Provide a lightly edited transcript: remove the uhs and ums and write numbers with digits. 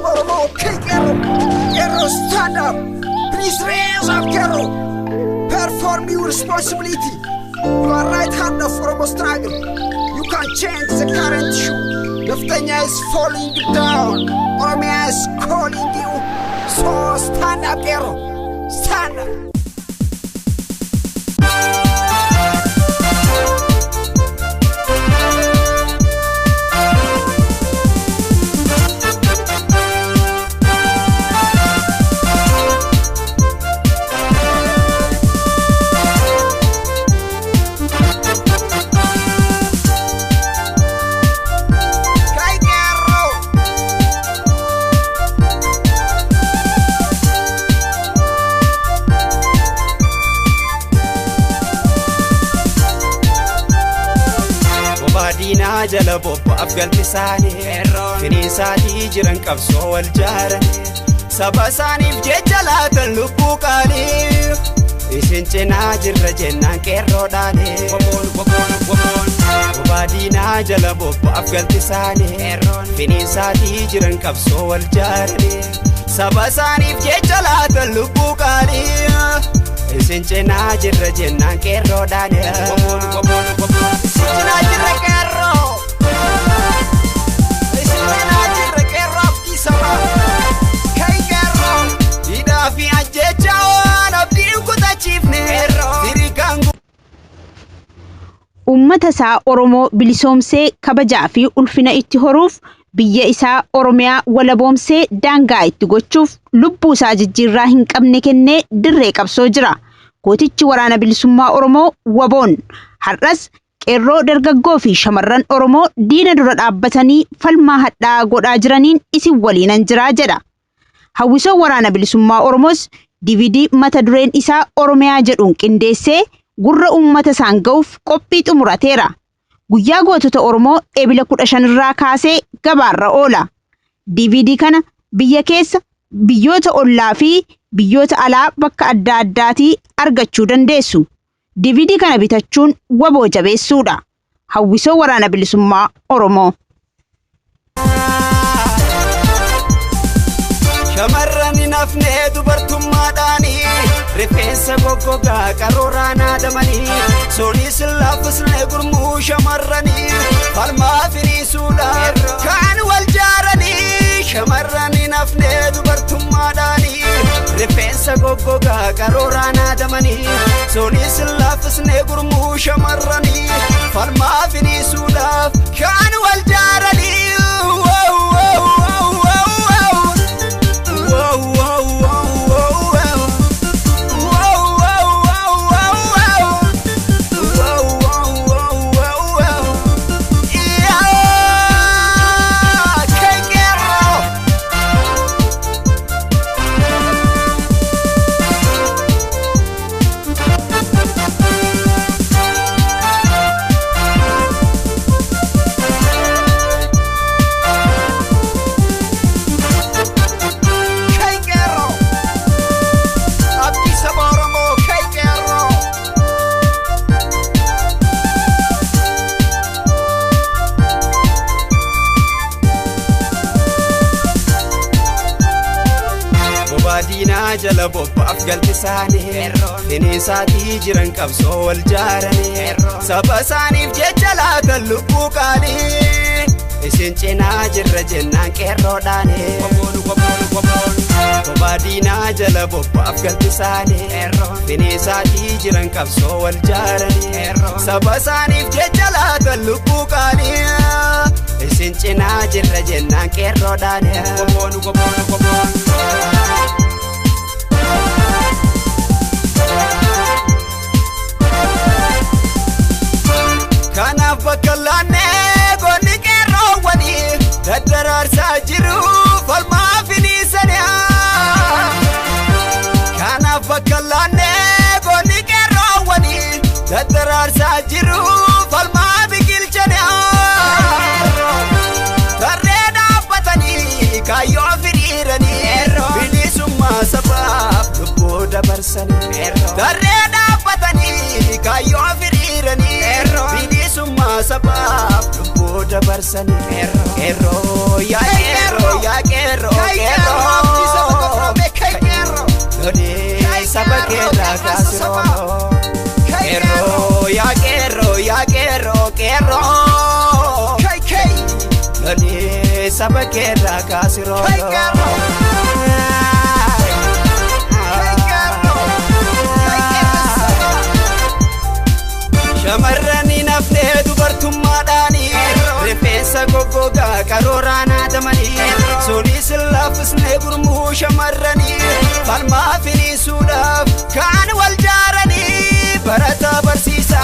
saba Oromoo, ka'i qeerroo. Qeerroo, stand up. Please raise up, qeerroo. Perform your responsibility. You are right hand of Oromo struggle. You can change the current issue. Neftenya is falling down. Oromia is calling you. So stand up, qeerroo. Stand up. Ka'i qeerroo. Bobaa diinaa jala bobba'aaf galti isaanii, finiinsaatii jiran qabsoo wal jaaranii, saba isaaniif jecha laatan lubbuu qaalii. Isin cinaa jirra jennaan qeerroodhaani. Bobaa diinaa jala bobba'aaf galti isaanii, finiinsaatii jiran qabsoo wal jaaranii, saba isaaniif jecha laatan lubbuu qaalii. Isin cinaa jirra jennaan qeerroodhaani. Isin cinaa jirra, qeerroo. Isin cinaa jirra, qeerroo abdii sabaa. Ka'i qeerroo. Hidhaa fi ajjeechaa waan abdiin kutachiifne. Firii kan Uummata isaa Oromoo bilisoomsee kabajaa fi ulfina itti horuuf, biyya isaa Oromiyaa walaboomsee daangaa itti gochuuf lubbuu isaa jijjiirraa hin qabne kennee dirree qabsoo jira. Gootichi Waraana Bilisummaa Oromoo WBOn har'as qeerroo, dargaggoo fi shamarran Oromoo diina dura dhaabbatanii falmaa hadhaa godhaa jiraniin isin waliinan jiraa jedha. Hawwisoon Waraana Bilisummaa Oromoos DVD mata dureen isaa Oromiyaa jedhuun qindeessee gurra uummata isaan ga'uuf qophii xumurateera. Guyyaa Gootota Oromoo Ebila 15 irraa kaasee gabaarra oola. DVD kana biyya keessa, biyyoota ollaa fi biyyoota alaa bakka adda addaatii argachuu dandeessu. DVD kana bitachuun WBO jabeessuudha. Hawwisoo Waraana Bilisummaa Oromoo. Shamarran hin hafnee dubartummaadhaanii, rifeensa goggogaa qaruuraan haadamanii, sunis laaffisnee gurmuu shamarranii, falmaa firiisuudhaan kan wal jaaranii. Shamarran hin hafnee dubartummaadhaanii, rifeensa goggogaa qaruuraan haadamanii, sunis laaffisnee gurmuu shamarranii, falmaa firiisuudhaaf kan wal jaaranii. Wow, wow, wow, wow, wow. Wow, wow, wow, wow, wow. Wow, wow, wow, wow, wow. Wow, wow, wow, wow, wow. Yeah, Ka'i qeerroo. Ka'i qeerroo. Abdii saba Oromoo, ka'i qeerroo. Bobaa diinaa jala bobba'aaf galti isaanii, finiinsaatii jiran qabsoo wal jaaranii, saba isaaniif jecha laatan lubbuu qaalii. Isin cinaa jirra jennaan qeerroodhaani. Bobaa diinaa jala bobba'aaf galti isaanii, finiinsaatii jiran qabsoo wal jaaranii, saba isaaniif jecha laatan lubbuu qaalii. Isin cinaa jirra jennaan qeerroodhaani. Kanaaf bakka laannee goonni qeerroowwanii daddaraarsaa jiru falmaa finiisanii. Kanaaf bakka laannee goonni qeerroowwanii daddaraarsaa jiru falmaa biqilchanii. Tarree dhaabbatanii kaayyoo firiiranii, bilisummaa sabaaf lubbuu dabarsanii. Tarree dhaabbatanii kaayyoo firiiranii, bilisummaa sabaaf lubbuu dabarsanii. Qeerroo, yaa qeerroo, yaa qeerroo. Qeerroo, lolii saba keerraa kaasiroo. Qeerroo yaa qeerroo yaa qeerroo qeerroo, lolii saba keerraa kaasiroo. Shamarran hin hafnee dubartummaadhaanii, rifeensa goggogaa qarooraan haadamanii, sunis laaffisnee gurmuu shamarranii, falmaa finiisuudhaaf kaan wal jaaranii, barataa barsiisaa.